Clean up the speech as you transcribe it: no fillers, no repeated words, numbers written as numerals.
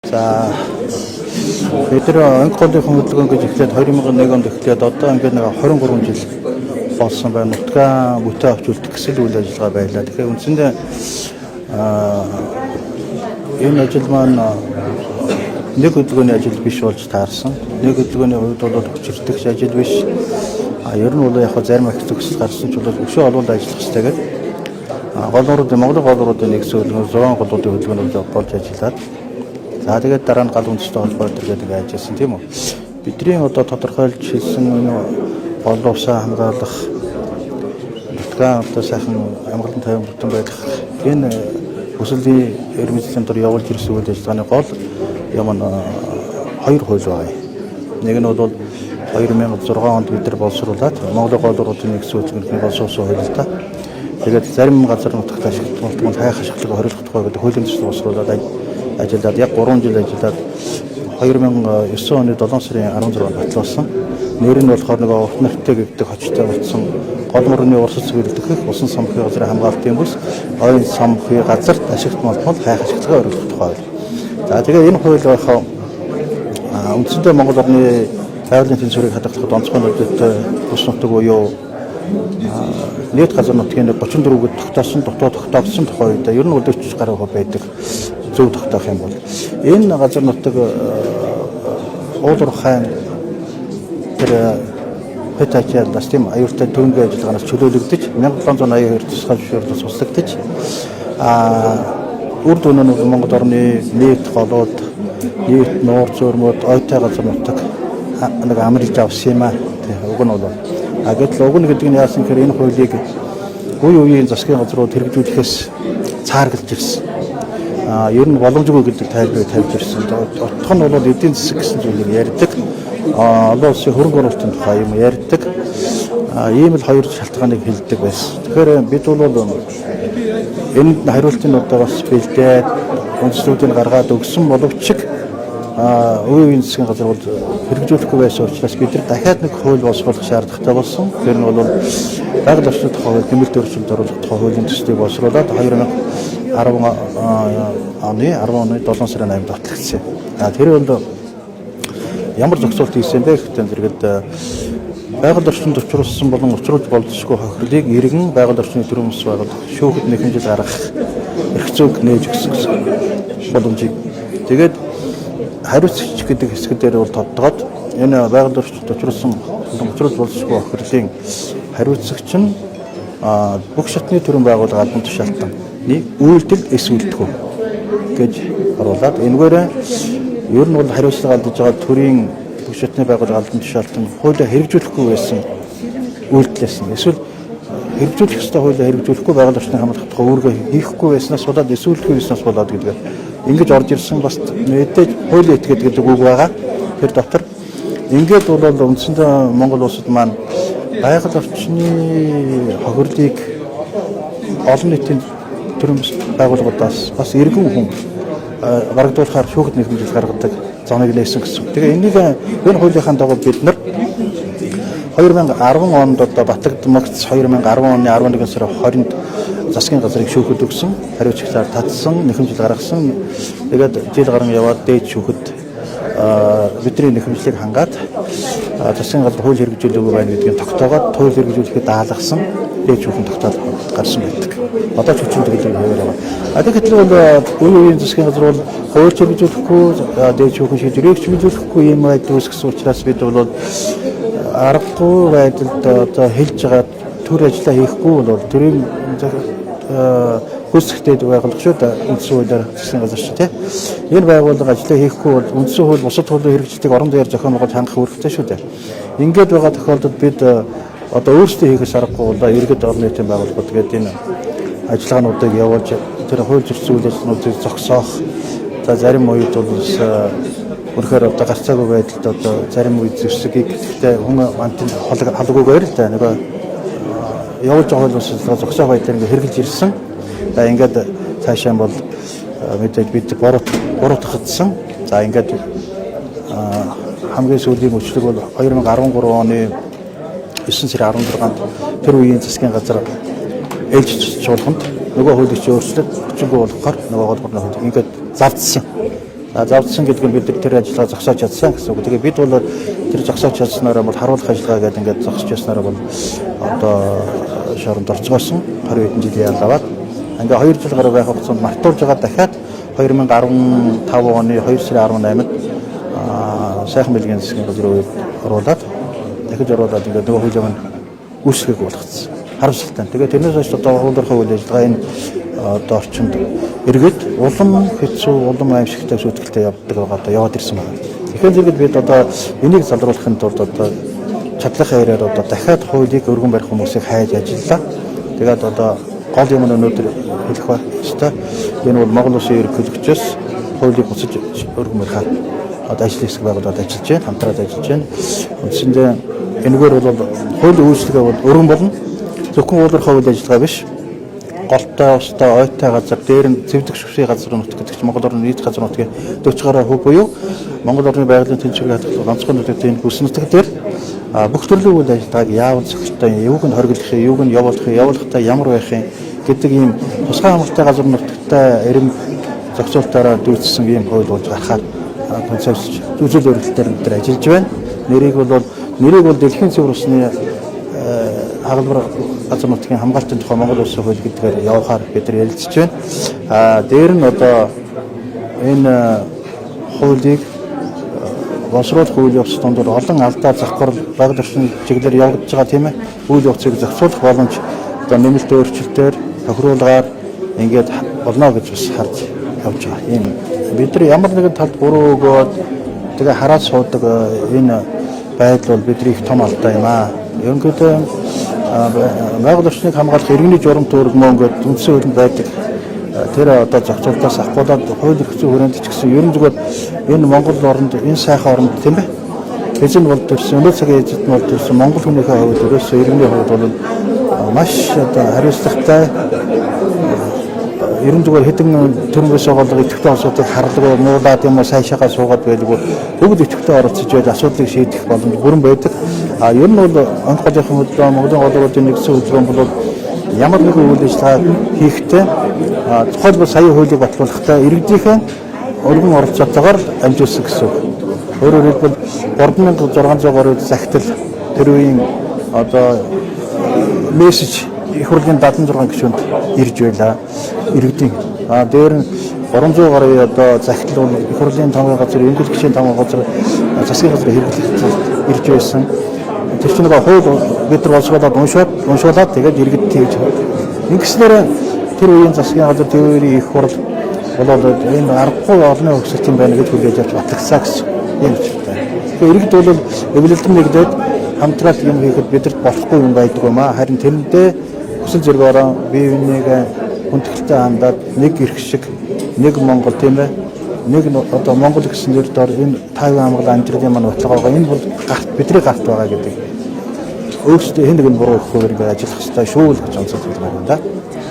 За, бид нар анги голын хөдөлгөөн гэж эхлээд 2001 онд эхлээд одоо ингээд нэг 23 жил болсон байна. Нутгаа бүтээ авч үлдэх гэсэн үйл ажиллагаа байлаа. Тэгэхээр үндсэндээ энэ ажил маань нэг хөдөлгөөний ажил биш болж таарсан. Нэг хөдөлгөөний хувьд бол хүчиртгч ажил биш. А ер нь бол яг зарим их зөксөл гарсан ч бол өшөө олуулаа ажиллах хэрэгтэй гэдэг. Гол нууруудын Монголын гол нууруудын нэгдсэн хөдөлгөөн 6 голуудын хөдөлгөөнөөр болж ажиллаад, за, тэгээд дараа нь гал үндэстэй холбоо гэдэг ажилласан, тийм үү. Бидний одоо тодорхойлж хэлсэн энэ гол усаа хамгаалах, нутгаа одоо сайхан амгалан тайван бүтэн байх энэ хүслийн эрмэлзлийн дор явуулж ирсэн үйл ажиллагааны гол юм нь хоёр хууль байгаа. Нэг нь бол 2006 онд бид нар боловсруулад Монголын гол уруудын нэгдсэн хөдөлгөөний боловсруулсан хууль л да. Тэгээд зарим газар нутагт ашиглах хайх ашиглах хориглох тухай гэдэг хуулийн төсөл боловсруулад ажиллаад, яг 3 жил ажиллаад 2009 оны 7 сарын 16-нд батлуулсан. Нэр нь болохоор нөгөө урт нартай гэгдэх хочтой болсон гол мөрний урсаж бэлтгэх усан самхii газрын хамгаалтын бүс ойн самхii газарт ашигт молтмол хайх ашиглагаа оруулах тухай хууль. За, тэгээ энэ хууль байхаа үндсэндээ Монгол орны байгалийн тэнцвэрийг хадгалахад онцгой нөлөөтэй бүс нутаг буюу нийт газар нутгийн 34-д тогтоосон, дутуу тогтоогдсон тухай үед ер нь бол 40 гаруй хувь байдаг, зөв тогтоох юм бол. Энэ газар нутаг уул уурхайн тэр хөт ачааллаас, тийм аюултай төрөнгийн ажиллагаанаас чөлөөлөгдөж, 1782 тусгай зөвшөөрлөөс туслагдаж, үр дүн нь Монгол орны нийт голууд, нийт нуур зөөрмөд, ойтой газар нутаг нэг амралж авсан юм аа. Уг нь бол гэтэл уг нь гэдэг нь яасан гэхээр энэ хуулийг үе үеийн засгийн газрууд хэрэгжүүлэхээс цааргалж ирсэн. Ер нь боломжгүй гэдэг тайлбарыг тавьж ирсэн. Утга нь бол эдийн засаг гэсэн зүйлийг ярьдаг. Олон улсын хөрөнгө оруулалтын тухай юм ярьдаг. Ийм л хоёр шалтгааныг хэлдэг байсан. Тэгэхээр бид бол энд хариултын одоо бас бэлдээд үндэслүүдийг гаргаад өгсөн боловч үе үеийн засгийн газар бол хэрэгжүүлэхгүй байсан учраас бид нар дахиад нэг хууль боловсруулах шаардлагатай болсон. Тэр нь бол байгаль орчны тухай хууль нэмэлт өөрчлөлт оруулах тухай хуулийн төслийг боловсруулад 2010 оны 10 оны 7 сарын 8-нд батлагдсан. Тэр бол ямар зохицуулт хийсэн бэ гэхдээ зэрэгэд байгаль орчинд учруулсан болон учруулж болзошгүй хохирлыг иргэн байгаль орчны төрийн бас байгууллага шүүхэд нэхэмжил гаргах эрх зүйг нээж өгсөн гэсэн боломжийг. Тэгээд хариуцагч гэдэг хэсэг дээр бол тодтогоод энэ байгаль орчинд учруулсан болон учруулж болзошгүй хохирлын хариуцагч нь бүх шатны төрийн байгууллага албан тушаалтны үйлдэл эс үлдэхүү гэж оруулаад, энэгээр ер нь бол хариуцлага алдаж байгаа төрийн бүх шатны байгууллага албан тушаалтан хуулиа хэрэгжүүлэхгүй байсан үйлдэлээс нь эсвэл хэрэгжүүлэх ёстой хуулиа хэрэгжүүлэхгүй, байгаль орчныг хамгаалах тухай үүргээ хийхгүй байснаас болоод эсвэлгүй байснаас болоод гэдгээр ингэж орж ирсэн. Бас мэдээж хуулийн этгээд гэдэг үг байгаа. Тэр дотор ингээд бол үндсэндээ Монгол улсад маань байгаль орчны хохирлыг олон нийтийн төрийн байгууллагуудаас бас иргэн хүн барагдуулахаар шүүхэд нэхэмжил гаргадаг замыг нээсэн гэсэн. Тэгээ энийг энэ хуулийнхаа дагуу бид нар 2010 онд одоо батлагдмагц 2010 оны 11 сарын 20-нд засгийн газрыг шүүхэд өгсөн, хариуцлагаар татсан, нэхэмжил гаргасан. Тэгээд жил гарan яваад дээд шүүхэд бидний нэхэмжлийг хангаад, засгийн газар хууль хэрэгжүүлээгүй байна гэдгийг тогтоогоод, хууль хэрэгжүүлэхэд даалгасан, дээд шүүхэн тогтоол гарсан байдаг. Одоо ч хүчин тэгэлэг хэвээр байгаа. Тэгэхдээ бол үе үеийн засгийн газар бол хууль хэрэгжүүлэхгүй, дээд шүүхэн шийдвэрийг хэрэгжүүлэхгүй юм байдал үүсгэсэн учраас бид бол аргагүй байдалд одоо хэлж байгаа төр ажлаа хийхгүй бол төрийн гүйцэтгэхтэй байгууллага шүү дээ, үндсэн хуулиар засгийн газар шүү, тий. Энэ байгууллага ажлаа хийхгүй бол үндсэн хууль, бусад хуулийн хэрэгжлийг орон заяар зохион байгуулж хангах үүрэгтэй шүү дээ. Ингээд байгаа тохиолдолд бид одоо өөрсдөө хийхээс аргагүй болоо иргэд, орон нийтийн байгууллагууд гэдэг энэ ажиллагаануудыг явуулж, тэр хууль зөрчсөн үйл ажиллагаануудыг зогсоох, за, зарим үед бол үнэхээр одоо гарцаагүй байдалд одоо зарим үед зэвсгийг, гэхдээ хүн амтнд халгүйгээр л да нөгөө явуулж байгаа хууль бус ажиллагаа зогсоох байдлаар ингээд хэрэгжилж ирсэн. За, ингээд цаашаа бол мэдээж бид буруутгагдсан. За, ингээд хамгийн сүүлийн мөчлөг бол 2013 оны 9 сарын 16-нд тэр үеийн засгийн газар ээлж чуулганд нөгөө хуулийг чи өөрчлөлт хүчингүй болгохоор нөгөө гол гурны хуулийг ингээд завдсан. Завдсан гэдэг нь бид нар тэр ажиллагаа зогсоож чадсан гэсэн үг. Тэгээ бид бол тэр зогсоож чадсанараа бол харуулах ажиллагаа гэдэг ингээд зогсож яснараа бол одоо шоронд орцгоосон 20 хэдэн жилийн ял аваад ингээ 2 жил гаруй байх хугацаанд мартуулж байгаа дахиад 2015 оны 2 сарын 18-нд сайхан бэлгийн засгийн газар үед оруулаад дахиж оруулаад ингээд нөгөө хуулийг нь үүсгэх болгоцсон. Харамсалтай. Тэгээ тэрнээс хойш одоо хуулиархай үйл ажиллагаа энэ одоо орчинд эргээд улам хэцүү, улам аимшигтай сүйтгэлтэй явдаг байгаа, одоо яваад ирсэн байна. Тэгэхээр зэрэг бид одоо энийг залруулахын тулд одоо чадлынхаа хэрээр одоо дахиад хуулийг өргөн барих хүмүүсийг хайж ажиллалаа. Тэгээд одоо гол юм нь өнөөдөр хэлэх байх ёстой. Энэ бол Монгол Улсын ерөнхийлөгчөөс хуулийг буцаж өргөн барихаар одоо ажил хэсэг байгуулад ажиллаж байна, хамтраад ажиллаж байна. Үндсэндээ энэгээр бол хуулийн үйлчлэгээ бол өргөн болно. Зөвхөн уулуурхай үйл ажиллагаа биш. Голтой, устай, ойтой газар, дээр нь зэвдэг шүвсийн газар нутг гэдэг чинь Монгол орны нийт газар нутгийн 40 гаруй хувь буюу Монгол орны байгалийн тэнцвэрийн хадгалах ганцхан нутгийн энэ бүс нутаг дээр бүх төрлийн үйл ажиллагааг яавал зохилтой, юуг нь хориглох юм, юуг нь явуулах юм, явуулахдаа ямар байх юм гэдэг ийм тусгай хамгаалалттай газар нутагтай эрэм зохицуултаараа дүйцсэн ийм хууль болж гарахаар концепц үзэл өргөлтөөр бид нар ажиллаж байна. Нэрийг бол дэлхийн цэвэр усны хагалбар газар нутгийн хамгаалтын тухай Монгол Улсын хууль гэдгээр явахаар бид нар ярилцж байна. Дээр нь одоо энэ хуулийг боловсруулах үйл явц донд бол олон алдаа завхар байгаль орчин чиглэлээр явагдаж байгаа, тийм ээ. Үйл явцыг зохицуулах боломж одоо нэмэлт өөрчлөлтөөр тохируулгаар ингээд болно гэж бас харж явж байгаа. Ийм бид нар ямар нэгэн талд буруу өгөөд тэгээ хараад суудаг энэ байдал бол бидний их том алдаа юм аа. Ерөнхийдөө байгаль орчныг хамгаалах иргэний журам төгрөгмөө ингээд үндсэн хуулинд байдаг тэр одоо зохицуултаас авахгүйдаад хууль эрх зүйн хүрээнд ч гэсэн ерөн зүгээр энэ Монгол оронд, энэ сайхан оронд, тийм ээ, эзэн бол төрсөн, өнөө цагийн эзэд нь бол төрсөн Монгол хүнийхээ хувьд, ерөөсөө иргэний хувьд бол маш одоо хариуцлагатай, ерөн зүгээр хэдэн төрөнгөөс болго идэвхтэй улсуудыг харлага муулаад юм уу сайшаага суугаад байлгүй, бүгд идэвхтэй оролцож байж асуудлыг шийдэх боломж бүрэн байдаг. А ер нь бол онх голынхан хөдөлгөөн, Монголын голуудын нэгдсэн хөдөлгөөн бол ямар нэгэн үйл ажиллагаа хийхдээ, тухайлбал сая хуулийг батлуулахдаа иргэдийнхээ өргөн оролцоотойгоор амжуулсан гэсэн үг. Өөрөөр хэлбэл 3600 гаруй захидал, тэр үеийн одоо мессеж их хурлын 76 гишүүнд ирж байлаа. Иргэдийн. Дээр нь 300 гаруй одоо захидал бол их хурлын томьёо газар, ерөнхийлөгчийн томьёо газар, засгийн газар хэрэглэх тулд ирж байсан. Тэр чинь нөгөө хууль бид нар боловсруулад уншуулад тэгээд иргэд тийж. Ингэснээр тэр үеийн засгийн газар, тэр үеийн их хурл болоод энэ аргагүй олонний хөгсөлт юм байна гэж хүлээж авч батлагдсан гэсэн юм учиртай. Тэгэхээр иргэд бол эвлэлдэн нэгдээд хамтраад юм хийхэд бидэрт болохгүй юм байдаг юм аа. Харин тэрэндээ хүсэл зэрэг бие биенийг хүндэтгэлтэй хандаад нэг эрх шиг, нэг Монгол, тийм ээ, нэг одоо Монгол гэсэн нэр дор энэ тайван амгал амьдралын маань баталгаа байгаа. Энэ бол гарт, бидний гарт байгаа гэдэг өөрсдөө хэн нэг нь буруу өгөхөөр ингээд ажиллах хэрэгтэй шүү л гэж онцолж байна да.